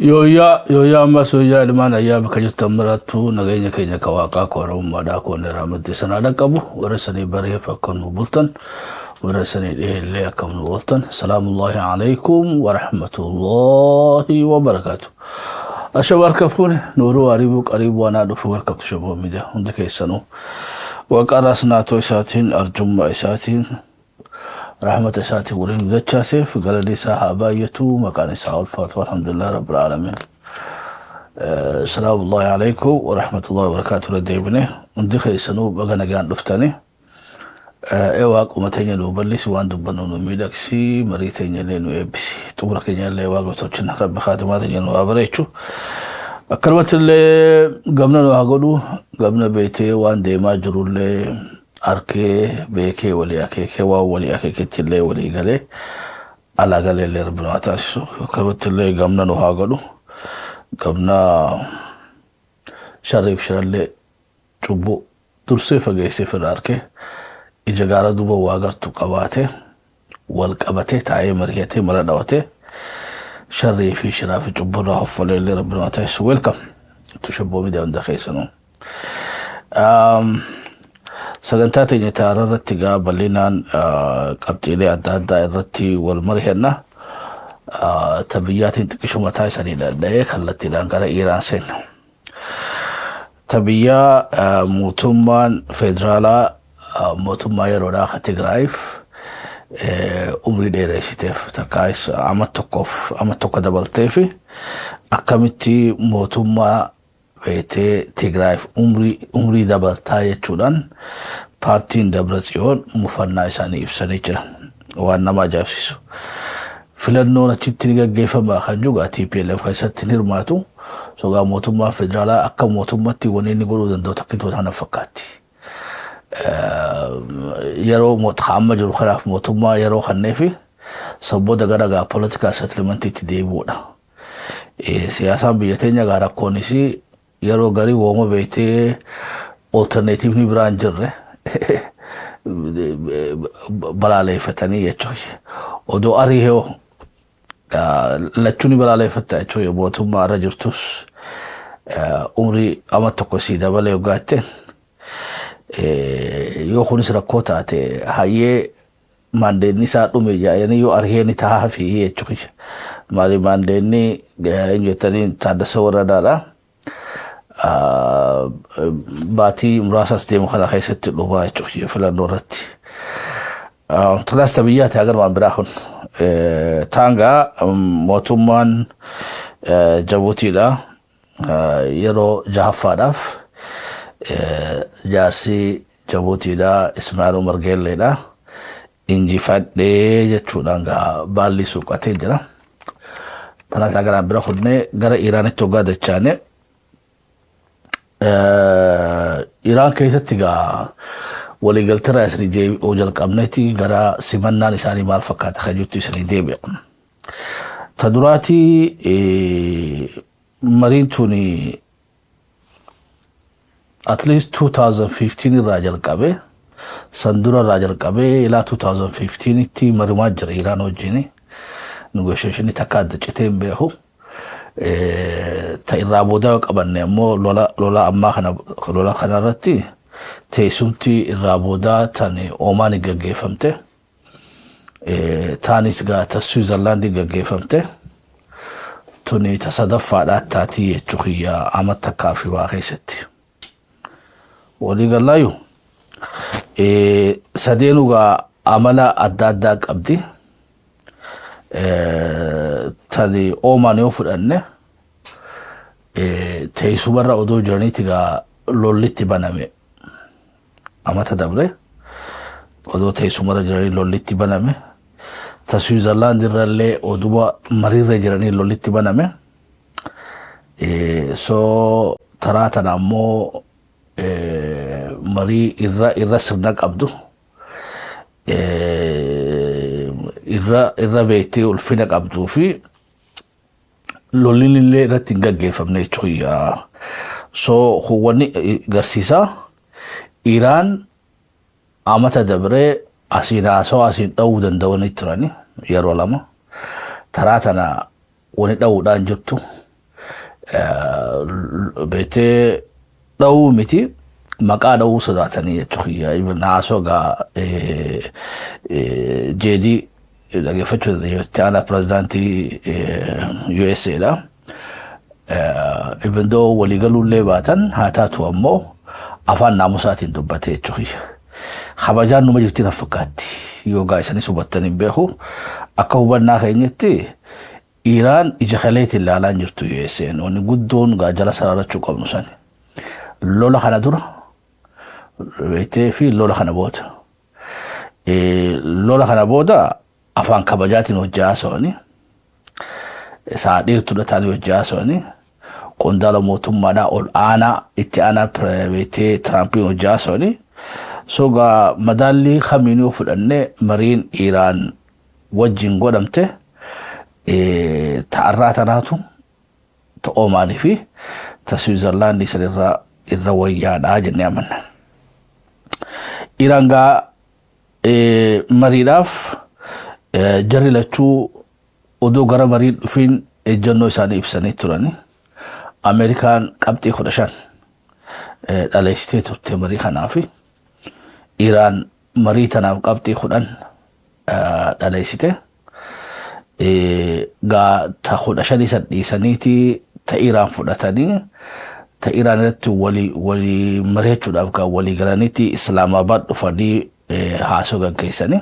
Yooyyaa yooyyaa ammas yooyyaa ilmaan ayyaa bakka jirtan marattuu nageenya keenya ka waaqaa ka oromummaadhaa koon irraa madde sanaa dhaqqabu warra sanii bareef akka nu bultan warra sanii dhiheellee akka nu ooltan salaamullaahi alaikum warahmatullaahi wabarakaatu. Ashaba harka fuune nuuruu ariibuu qariibuu anaa dhufu welcome to Shaboo Media hundi keessanuu waaqarraas naatoo isaatiin arjummaa isaatiin rahmata isaatiin waliin nu dachaaseef galanni isaa haa baay'atu, maqaan isaa ulfaatu, alhamdulillah rabbil aalamiin. Salaamullahi alaikum warahmatullahi wabarakaatu. Irra deebine hundi keessanuu baga nagaan dhuftani. Ee waaquma teenya nu bal'isi, waan dubbannu nu miidhagsi, marii teenya illee nu eebbisi, xumura keenya illee waaqa tolchina, rabbi kaatimaa teenya nu haa bareechu, akkanumatti illee gamna nu haa godhu, gamna beetee waan deemaa jirullee arkee beekee walii akeekee waan walii akeeketti illee walii galee alaa galee illee rabbi nu haa taasisu, akkanumatti illee gamna nu haa godhu, gamna sharriif shirallee cubbuu dursee fageessee fira arkee ija gaara duuba waa gartu qabaatee wal qabatee taa'ee mari'atee mala dhawatee sharrii fi shiraa fi cubbuu irraa hoffalee illee rabbi nu haa taasisu. Welcome to Shabboo Miidiyaa hunda keessanuu. Sagantaa teenya taara irratti gaa bal'inaan qabxiilee adda addaa irratti wal mari'anna. Ta biyyaatiin xiqqishu mataa isanii dhadha'ee kallattiidhaan gara Iiraan seenna. Ta biyyaa mootummaan federaalaa mootummaa yeroodhaa ka Tigraayiif umrii dheereessiteef, takkaayis ama tokkoof ama tokko dabalteefi, akkamitti mootummaa beetee Tigraayiif umrii dabaltaa jechuudhaan paartiin Dabra Tsiyoon mufannaa isaanii ibsanii jira. Waan nama ajaa'ibsiisu. Filannoon achitti ni gaggeeffama kan jiru TPLF keessatti hin hirmaatu. Sogaa mootummaa federaalaa akka mootummaatti wanni inni godhuu danda'u takkituu kana fakkaatti. Yeroo amma jiru kanaaf mootummaa yeroo kanneefi sabboota gara gaa political settlementiitti deebi'uudha. Siyaasaan biyya teenya gaa rakkoonis yeroo garii wooma beektee alternativeni biraan jirre balaaleeffatanii jechuudha. Odoo ariihoo lachuu ni balaaleeffatta jechuudha, mootummaa irra jirtus umrii ama tokko sii dabalee hoggaatteen yoo kunis rakkoo taate hayyee maandeenni isaa dhume jedhanii yoo arhee ni taa'aafi jechuudha. Maali maandeenni eenyu jettanii Taaddasa Warradaadha. Baatii muraasas deemu kana keessatti dhumaa jechuudha filannoo irratti. Tanaas biyyaati hagar waan biraa kun. Taangaa mootummaan Jabuutiidha. Yeroo jahaffaadhaaf jaarsi Jabuutiidha Ismaa'eel Umar Geelleedha. Injifadhee jechuudhaan gaa baalli suuqatee jira. Tanaas hagaraan bira kunnee gara Iraanitti hoggaa dachaane, Iraan keessatti gaa waliigalteerraa isinii deebi'uu jalqabneeti gara simannaan isaanii maal fakkaata kan jettu isinii deebi'a. Ta duraatii mariin tuni at least 2015 irraa jalqabe, san dura irraa jalqabee ilaa 2015 tti marimaa jira Iraan wajjin, negotiation takka adda citee hin beeku. Ta irraa booda qabanne ammoo lola ammaa kana, lola kana irratti teessumti irraa boodaa tan Oomaan gaggeeffamte. Taanis gaa ta Switzerland gaggeeffamte. Tuni ta sadaffaadhaa taatii jechuu kiyya ama takkaa fi waa keessatti. Walii gallaayu sadeenuu gaa amala adda addaa qabdi. Tani Oomaan yoo fudhanne, teessumarra odoo jiraniiti gaa lollitti baname amata dabre, odoo teessumarra jiranii lollitti baname. Ta Switzerland irrallee oduma mariirra jiranii lollitti baname. So taraa tana ammoo marii irra sirna qabdu, irra beektee ulfina qabduu fi lolliin illee irratti hin gaggeeffamne jechuudha. So wanni garsiisaa Iraan amata dabree asiin haasawaa asiin dha'uu danda'anii turani yeroo lama. Taraa tana wani dha'uudhaan jirtu. Beetee dha'uu miti, maqaa dha'uu sodaatanii jechuudha. Even haasoo gaa JD dhageeffachuu itti aanaa pirezidaantii USA dha. Even though waliigaluullee baatan, haa taatu ammoo afaan naamusaatiin dubbate jechuudha. Kabajaan numa jirti na fakkaatti. Yoo gaa isanis hubattan hin beeku. Akka hubannaa keenyatti Iraan ija kaleetiin ilaalaa jirtu USA'n. Wanni guddoon gaa jala sararachuu qabnu sani. Lola kana dura beektee fi lola kana booda. Lola kana booda afaan kabajaatiin hojii haasawanii, isaa dheertuudha ta'anii hojii haasawanii, qondaala mootummaadhaa ol aanaa itti aanaa beektee Tiraampiin hojii haasawanii. So gaa madaallii kamiinuu fudhannee, mariin Iraan wajjin godhamte ta'arraa tanaatu ta Oomaanii fi ta Siwiizerlaandii sanirraa irra wayyaadhaa jennee amanna. Iraan gaa mariidhaaf jarri lachuu odoo gara marii dhufiin ejjennoo isaanii ibsanii turani. Ameerikaan qabxii 15 dhaleessitee turte marii kanaafi. Iraan marii tanaaf qabxii 10 dhaleessite. Gaa ta 15 san dhiisaniiti ta Iraan fudhatanii, ta Iraan irratti walii mari'achuudhaaf gaa walii galaniiti Islaamaabad dhufanii haasoo gaggeessanii.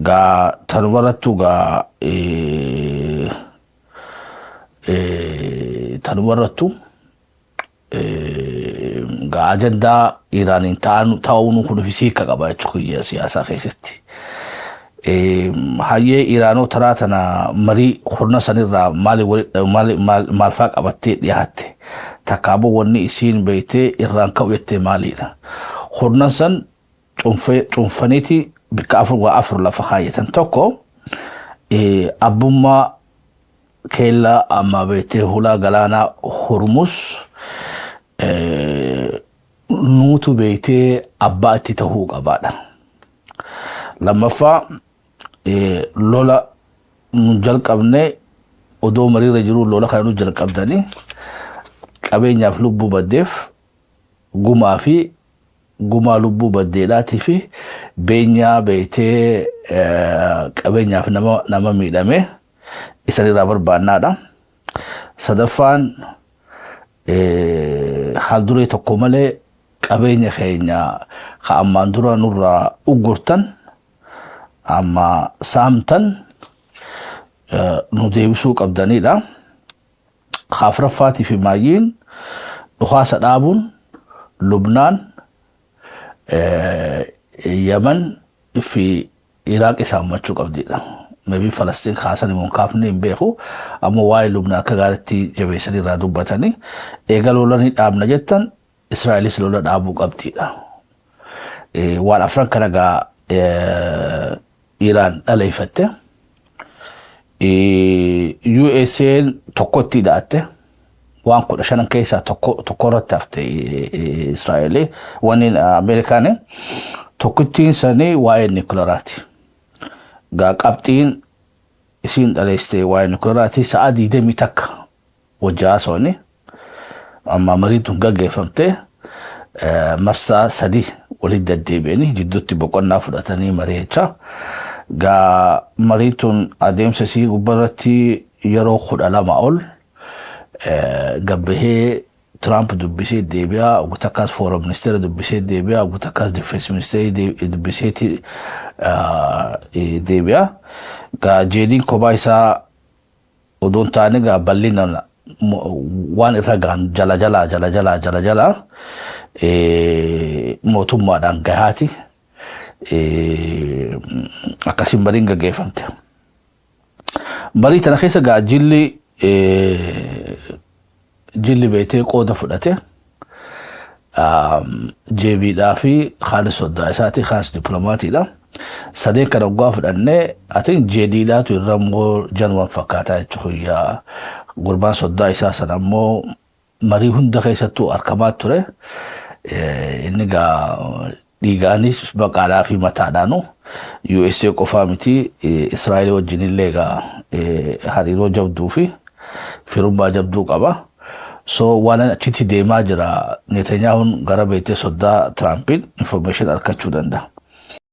Gaa tanumarrattu gaa tanumarrattu gaa ajandaa Iraaniin ta'uun kun hiika qaba jechuudha siyaasaa keessatti. Hayyee, Iraanoo taraa tana marii kurna sanirraa maali maal faa qabattee dhiyaatte? Takkaaboo wanni isiin beektee irraan ka'u jettee maaliidha? Kurnan san cuunfaniiti bikka afur waa afur lafa kaayyatan. Tokko, abbummaa keellaa amma beektee hulaa galaanaa Hormuz nuutu beektee abbaa itti tahuu qabaadha. Lammaffaa, lola nu jalqabne odoo mariirra jiru lola kana nu jalqabdanii qabeenyaaf lubbuu baddeef gumaa fi gumaa lubbuu baddeedhaatii fi beenyaa beektee qabeenyaaf nama miidhame isanirraa barbaannaadha. Sadaffaan, haal duree tokko malee qabeenya keenya ka ammaan dura nurraa uggurtan amma saamtan nu deebisuu qabdanidha. Afuraffaatii fi maayyiin, dhukaasa dhaabuun Lubnaan, Yaman fi Iraaq isaan machuu qabdidha. Maybe Falastiin kaasan immoo kaafne hin beeku. Ammoo waa'ee Lubnaan akka gaariitti jabeessanii irraa dubbatanii, eega lola ni dhaabna jettan, Israa'elis lola dhaabuu qabdidha. Waan afran kana gaa Iraan dhaleeffatte. USA'n tokkotti hidhaatte. Waan 15n keessaa tokko tokko irratti hafte Israa'eel, wanni Ameerikaan tokkittiin sanii waa'ee nikularaati. Gaa qabxiin isiin dhaleessite waa'ee nikularaati. Sa'a 21 wajji haasawani. Amma mariin tun gaggeeffamte marsaa sadi walitti deddeebi'anii jidduutti boqonnaa fudhatanii mari'achaa. Gaa mariin tun adeemsa isii gubbarratti yeroo 12 ol gabbahee Tiraamp dubbisee deebi'aa, ogu takkaas foreign ministeera dubbisee deebi'aa, ogu takkaas defense ministeera dubbiseeti deebi'aa. Gaa JD'n kophaa isaa odoon taane, gaa bal'inaan waan irra gahan jala jalaa jala jalaa jala jalaa mootummaadhaan gahaati akkasiin mariin gaggeeffamte. Marii tana keessa gaa jilli beetee qooda fudhate JDdhaa fi Kaanis soddaa isaati, Kaanis dippiloomaatiidha. Sadeen kana waggaa fudhannee, atiin JDdhaatu irra immoo janumaan fakkaataa jechuudha. Gurbaan soddaa isaa sana immoo marii hunda keessattuu argamaa ture. Inni gaa dhiigaanis maqaadhaa fi mataadhaanu USA qofaa miti, Israa'eel wajjin illee gaa hariiroo jabduu fi firummaa jabduu qaba. So waan achitti deemaa jira, Netanyahuun gara beektee soddaa Tiraampiin information argachuu danda'a.